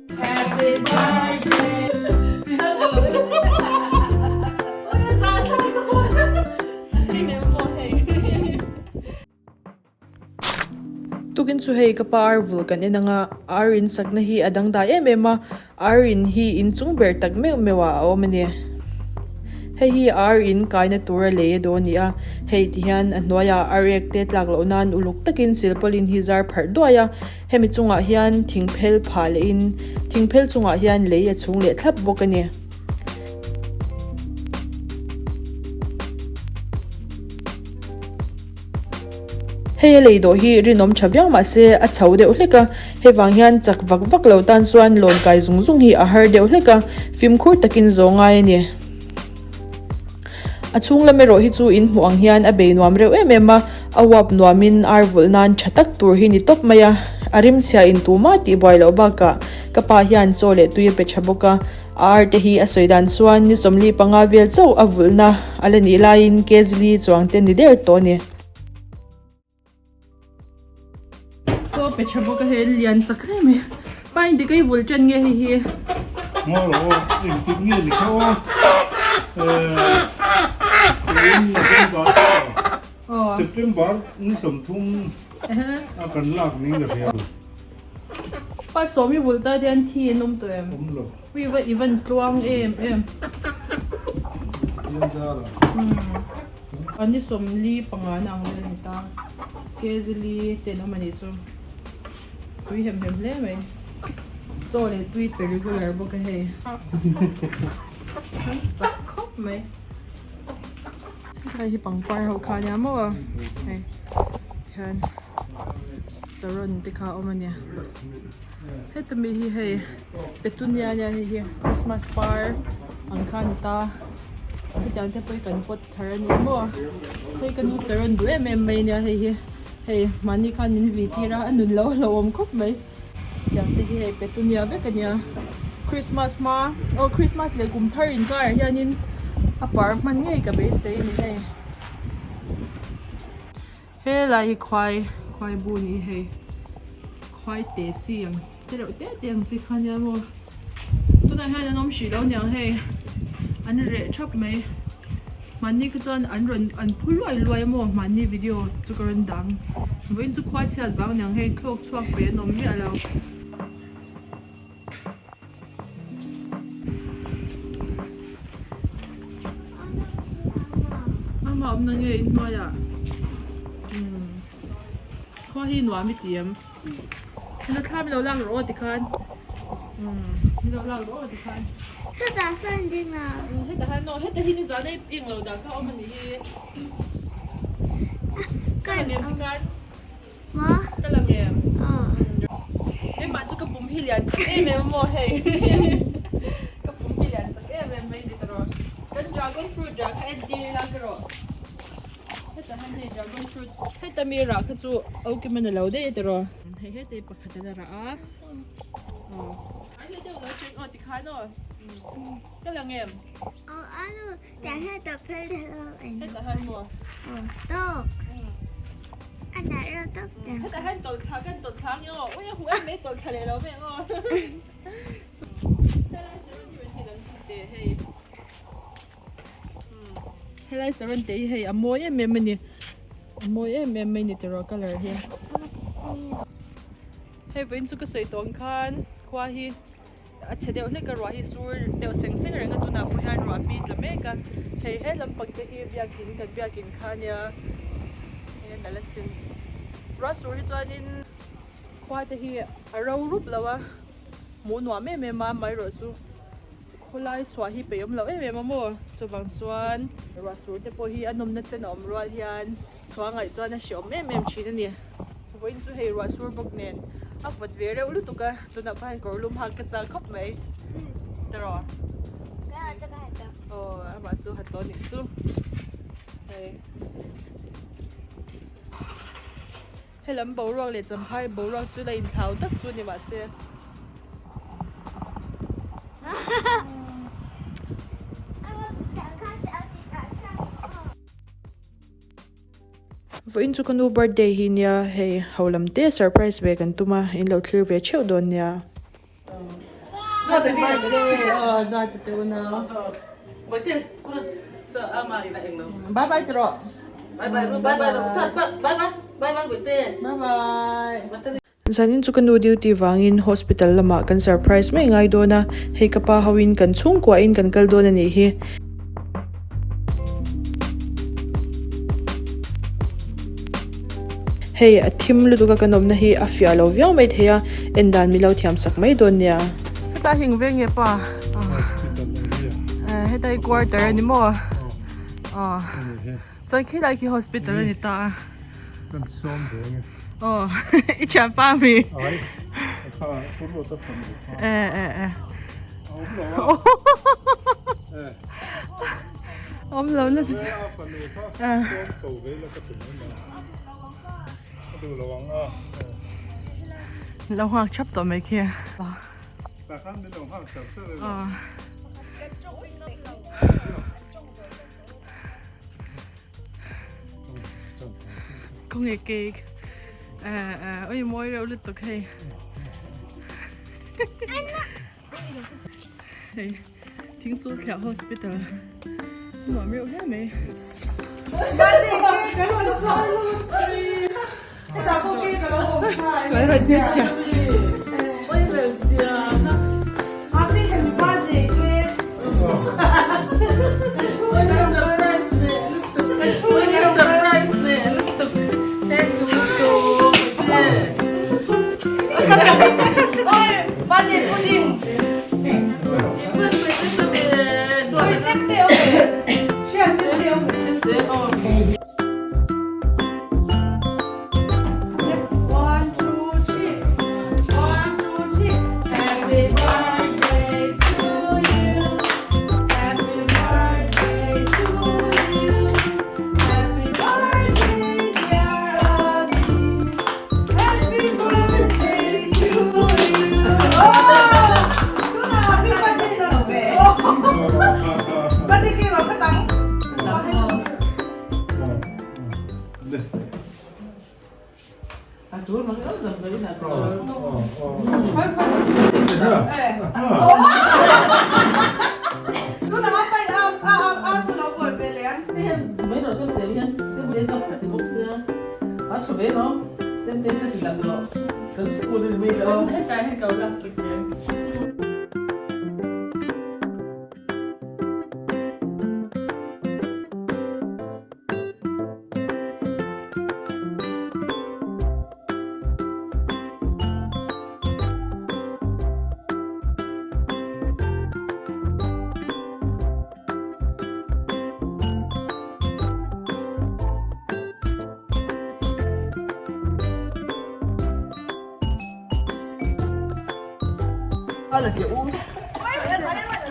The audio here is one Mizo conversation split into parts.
Tukin chu hei ka pa ar vul kan en anga ar in sakna hi a dangdai em em a, ar in hi inchung ber tak meuh meuh ah a awm a ni. Hei hi ar in kaina tura lei a dawn a ni a, hei ti hian a hnuaiah ar ek te tlak loh nan uluk takin silpaulin hi zar pharh duai a, hemi chungah hian thingphel phah lehin thingphel chungah hian lei a chhung leh thlap bawk a ni. Hei a lei dawh hi rinawm tha viau mah se a chho deuh hlek a, hei vang hian chak vak vak lo tan chuan lawn kai zung zung hi a har deuh hlek a, fimkhur takin zawh ngai a ni. A chhung lam erawh hi chu in hmuh ang hian a bei nuam reuh em em a, a uap nuamin ar vulh nan tha tak tur hi ni tawp mai a, a rimchhia in tumah tih buai loh bakah ka pa hian chaw leh tui a pe tha bawk a, Ar te hi a sawi dan chuan ni 45 vel chauh a vulhna a la nih laiin Kezli chuang te ni der tawh a ni. Chaw pe tha bawk a hei lian chak hle mai. Pa engtik a i vulh ṭan nge hei hi? Ngaw lo aw, engtik nge ni kha aw? Tuin November September ni 30 a kan lak ning ka hria. Pa sawm i vulh ta hian thi an awm tawh em? Awm lo. Ui va i van tluang em em. Pathian zar ah. Umm. Ni 45 na ang vel a ni ta. Kezili ten awm a nih chu. Tui hem hem hle mai. Chaw leh tui pe regular bawk a hei. Chak khawp mai. Hei hi pangpar ho kha ania maw hei hian saron te kha a awm ania heta mi hi hei petunia ania hei hi christmas par ang kha a ni ta hetiang te pawh hi kan pot thar ania maw hei ka nu saron duh em em mai ania hei hi hei mahni khan min vi tir a a nun lo a hlauhawm khawp mai tiang te hi hei petunia vek ania christmas hma aw christmas leh kum thar inkar ah hianin a par hman ngei ka beisei a ni hei helai hi khuai khuai bu a ni hei khuai te chi ang te reuh te te ang chi kha ania maw tunah hian an awm hrih lo aniang hei an reh thap mai mahni kha chuan an rawn an phu luai luai a maw mahni video chu ka rawn dang vawiin chu khua chhiat vang aniang hei thlawk chhuak ve an awm miah lo. Amah awmna nge inhnuaiah umm khua hi nuam i ti em hena thla min lo lak rawh aw tikhan umm min lo lak rawh aw tikhan. Chutah sawn ding a. Hetah hian aw heta hi nizan a eng lo dah kha a awm a nih hi. Ka lang em tikhan. Maw? Ka lang em? Aw. Keimah chu ka pum hi lian chak em em a maw hei. Ka pum hi lian chak em em mai ni ta rawh. Kan dragon fruit rah kha en tir ila ka rawh. Hetah hian hei dragon fruit heta mi rah kha chu aukim a ni lo daih a ti rawh. Hei heta hi pakhat a la rah a. Aw. Ai le deuh lo cheng aw tikhan aw. Ka lang em? Aw alu Tah hian tawp phel deuh lo em? Hetah hian maw? Aw tawk. A nalh reuh tawp teh. Hetah hian tawlh thla kan tawlh thla ang emaw? Ui a huh em mai tawlh thla leh lo mai ang aw. Helai saron hi rawn ti lang chhin teh hei. Helai saron te hi hei a mawi em em a ni. A mawi em em mai ni tiraw colour hi. Hei vawiin chu ka sawi tawh ang khan khua hi. A chhe deuh hlek a ruah hi sur deuh seng seng reng a tunah pawh hian ruah pi tla mek a hei he lampang te hi biakin kan biakin kha ania hei a nalh asin ruah sur hi chuanin khua te hi a ro rup lo a hmuh nuam em em a amaherawhchu khawlai chhuah hi peih awm loh em em a maw chuvang chuan ruah sur te pawh hi a nawmna chen a awm rual hian chhuah ngaih chuan a hreawm em em thin a ni. Vawiin chu hei ruah sur bawk nen a vawt ve reuh lutuk a, tunah pawh hian kawr lum hak ka chak khawp mai. Tiraw? Aw amah chu ha tawh anih chu. Hei. Helam boruak leh champhai boruak chu la inthlau tak chu ni mahse. Vawiin chu ka nu birthday hi nia hei ho lam te surprise ve kan tum a in lo thlir ve theuh dawn nia. Duat te unau. Bye bye ti rawh. Bye bye. Zanin chu ka nu duty vangin hospital lamah kan surprise mai ngai dawn a, hei ka pa hoin kan chhungkuahin kan kal dawn a nih hi. Hei a thim lutuk a kan awmna hi a fiah lo viau mai thei a, en dan mi lo thiam sak mai dawn nia. Heta hing ve nge pa? Heta hi quarter a ni maw? Chuan khilai khi hospital a ni ta a. Kan sawm ve nge. Aw i thianpa mi. Ai kha purlo ta tham ni kha. Eh eh eh. Awm lo a. Eh. Awm lo na ti. A fanu kha sawm chho ve la ka ti mai mai. A duh lo ang a. Lo nghak thap tawh mai khi. Ta khan min lo nghak thap thap. Aw. Khawnge cake eh eh oi mawi reuh lutuk hei hei thingsul thliah hospital nuam reuh hle mai.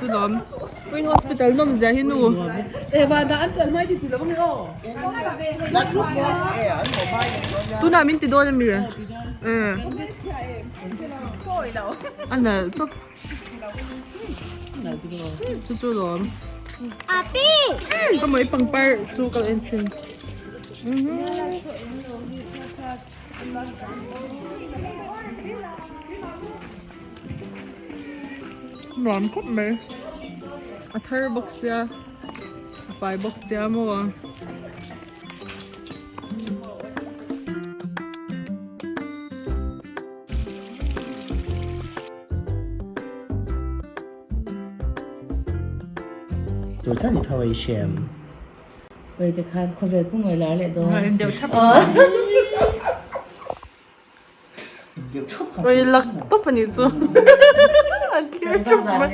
Chulawm Queen Hospital nawm zia hi nu tunah min ti dawn a mi a nalh tawp chu chu lawm ka mawih pangpar chu ka lo en chhin. Nuam khawp mai a thar bawk sia a fai bawk sia maw. Hei te khan khawvel pum a lar leh dawn. A in deuh thap. Oi lak tawp a nih chu. An thlir thup mai.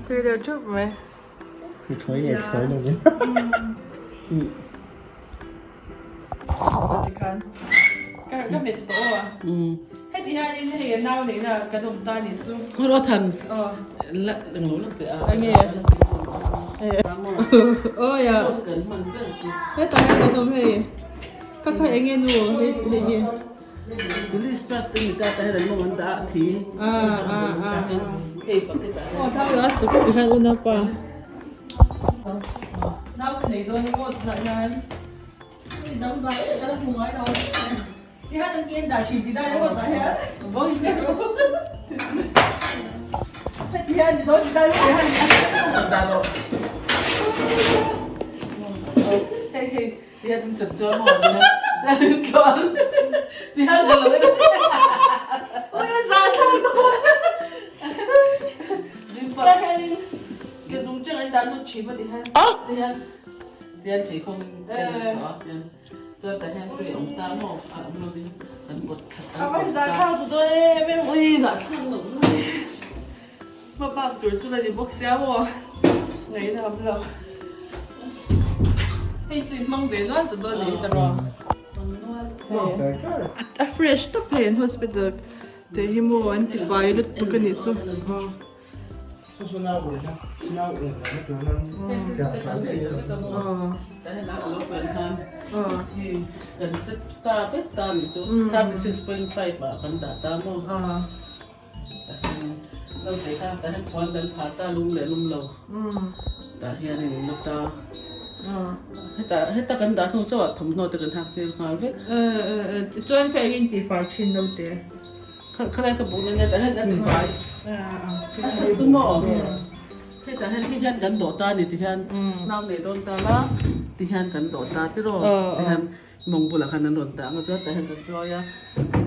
Thlir deuh thup mai. Thawi leh thawi lovin. Tikhan ka met tawh a. Heti hianin hei a nau neihna kan awm ta nih chu. Khaw than la englo la pe a. Enge? Awi a. Hetah hian kan awm hei. Kha kha enge nu hei hei hi. Police pa te mi ta ta hian an mawng an dah a thi. A a a. Aw thau la suk ti hian unaupa. Nau ka nei dawn maw tunah hian. hian ni dawn ti ta Hei hei tihian in sep chuan maw tihian in tluang tihian ka lo en Ui a zah thlak dawn. Ka hianin ke zung cheng an dah lut thin maw tihian. Tihian tihian pheikhawng te an tawh a tihian chuan tah hian free a awm ta maw a awm lo ding kan pawt khat A van zah thlak duh dawn em em. Ui zah thlak loh dawn. Hma bak tur chu la ni bawk sia maw ngaihna awm lo. Hei chu in hmang ve nual tawh dawn ni ta rawh. A fresh tawp hei an hospital te hi maw an ti fai lutuk a nih chu. Naute kha tah hian puan kan phah ta lum leh lum lo tah hian in lut a heta heta kan dah hnu chauh ah thawmhnaw te kan hak tir nghal vek Chuan kha engin tih fai thin naute? Khalai ka buk na nia tah hian kan ti fai a chhan chu maw hetah hian hei hian kan dawh ta a ni ti hian nau nei dawn ta la ti hian kan dawh ta tiraw ti hian Mawng bulah khan an rawn tah ang a chuan tah hian kan chawi a,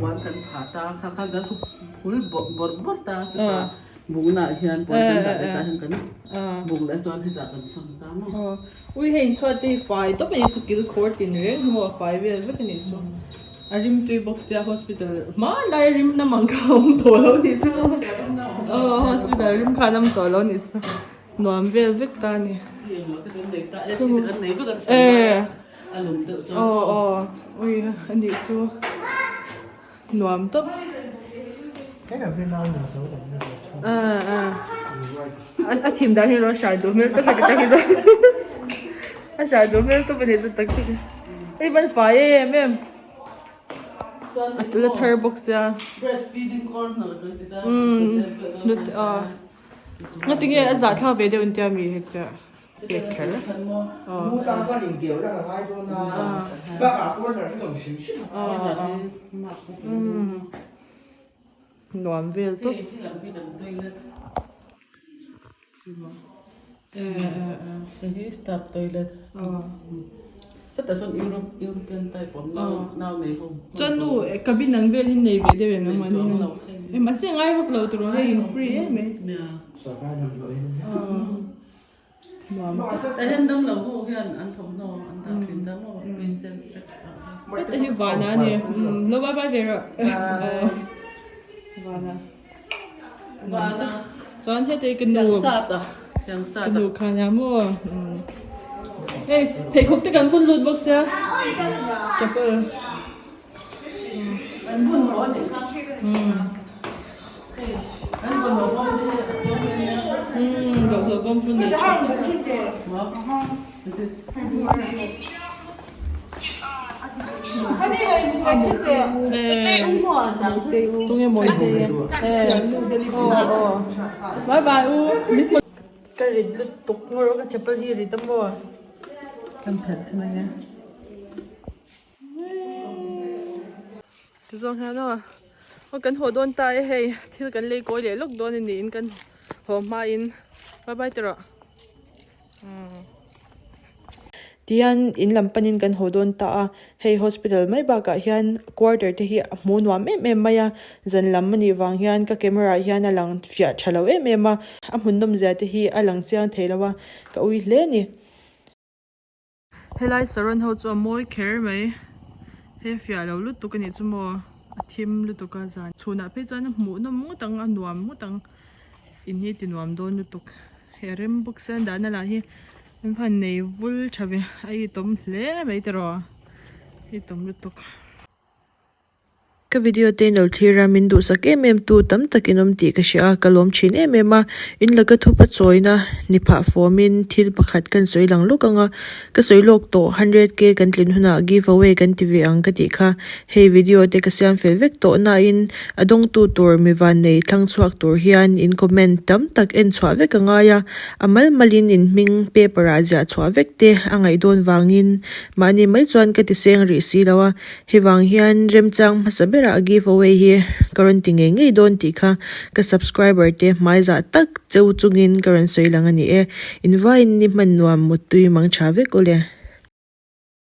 puan kan phah ta a, kha khan kan hru phul bawrh bawrh bawrh ta a chutah buknaah hian puan kan dah leh tah hian kan buk leh chuan hetah kan sawn ta maw. Ui hei inchhuat te hi fai tawp a nih chu kil khawr tin reng hi maw a fai vel vek a nih chu a rim tui bawk sia hospital hmanlai rim na mang kha a awm tawh lo nih chu aw hospital rim khan a awm tawh lo nih chu nuam vel vek ta a ni. Aw aw ui a nih chu nuam tawp a thim dan hi rawn hrai duh hmel tawp a ni tak hi a hrai duh hmel tawp a ni chu tak tak hei van fai em em a la thar bawk sia ngatinge a zahthlak ve deuh intia mi hetiang. Pek kher. Nuam vel tawp. Chuan nu cabin ang vel hi nei ve deuh em ang mahni mahse ngai vak lo tur hei in free em mai. Heta hi vana a ni lo bye bye ve rawh vana chuan heta hi ka nu ka nu kha nia maw hei pheikhawk te kan bun lut bawk sia chapel. Bye bye u ka rit lutuk ngawr ka chapel hi rit a maw kan phelh chhin ang e. Tizawng hian aw aw kan haw dawn ta e hei thil kan lei kawi leh lawk dawn a niin kan haw hmain bye bye tawh rawh umm tihian in lam panin kan haw dawn ta a hei hospital mai bakah hian quarter te hi a hmuh nuam em em mai a zan lam a nih vang hian ka camera ah hian a lang fiah tha lo em em a a hmun nawm zia te hi a lang chiang thei lo a ka ui hle a ni. Helai saron ho chu a mawi kher mai he fiah lo lutuk a nih chu maw a thim lutuk a zan chhunah phei chuan a hmuh nawm ngawt ang a nuam ngawt ang in hi ti nuam dawn lutuk he rem bawk sia an dahna lah hi an van nei vul tha ve a itawm hle mai tiraw a itawm lutuk. Ka video te in lo thlir a, min duhsak em em tu tam tak in awm tih ka hria a, ka lawm thin em em a, in laka thupa chawina ni phah fawm in thil pakhat kan sawi lang lawk ang a, ka sawi lawk tawh hundred k kan tlin hunah give away kan ti ve ang ka tih kha, hei video te ka siam fel vek tawh na in a dawngtu tur mi van nei thlang chhuak tur hian in comment tam tak en chhuah vek a ngai a, a mal mal in in hming paper ah ziah chhuah vek te a ngaih dawn vangin mahni mai chuan ka ti seng rih si lo a. Hei vang hian remchang hmasa ber. berah give away hi ka rawn ti ngei ngei dawn tih kha ka subscriber te hmaizah tak cheu chungin ka rawn sawi lang a ni e. Invaiin ni hman nuam muttui mang tha vek ule.